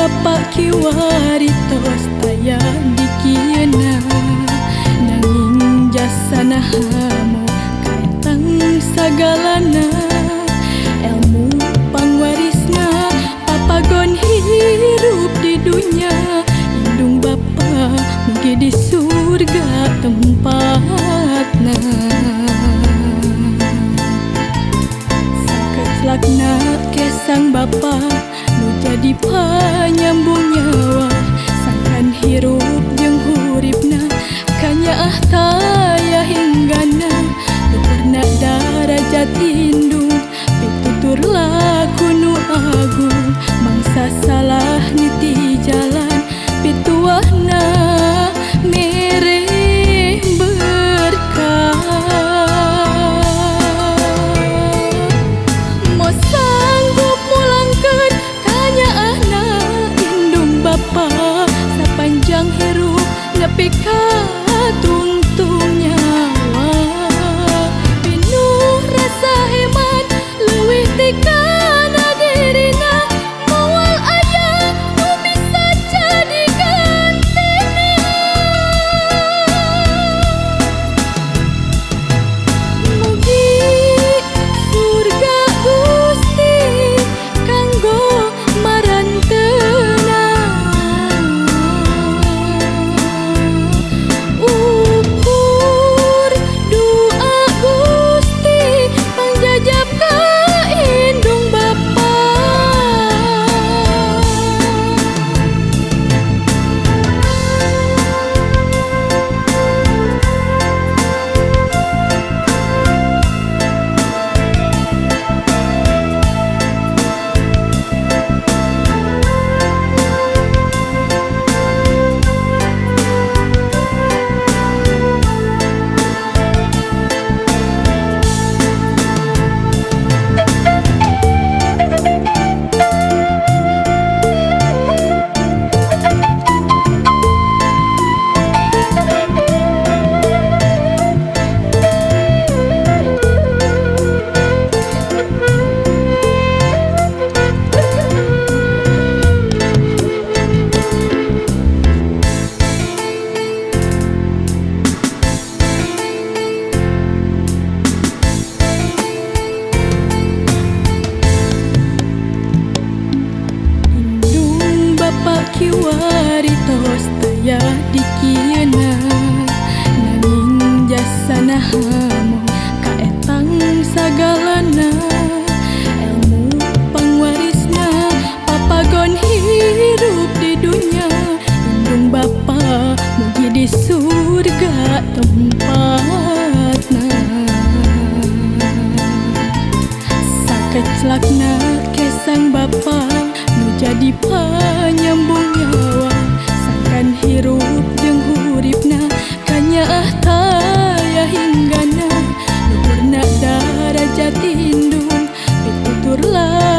Bapak kiwari tos taya dikieuna, nanging jasana hamo kaetang sagalana. Ilmu pangwarisna papagon hirup di dunya, indung Bapa mugi di surga tempatna. Sakecelakna kesang Bapa nu jadi panyambung nyawa, sangkan hirup jeung huripna kanyaah taya hinggana. Luhurna darajat indung pitutur laku nu agung, mangsa salah niti jalan pituahna mere berkah. Mo sanggup mulangkeun kanyaahna indung Bapa, sapanjang hirup nepi ka tungtung nyawa. Pinuh rasa hemat leuwih ti kana dirina, moal aya nu bisa jadi gantina. Mugi surga Gusti kanggo marantena, ukur doa Gusti pangjajab ka indung Bapa. Indung Bapa kiwari tos taya dikieuna, nanging jasana hamo kaetang sagalana. Ilmu pangwarisna papagon hirup di dunya, indung Bapa mugi di surga tempatna. Sakecelakna kesang Bapa nu jadi panyambung nyawa, sangkan hirup jeung huripna kanyaah taya hinggana. Luhurna darajat indung pitutur laku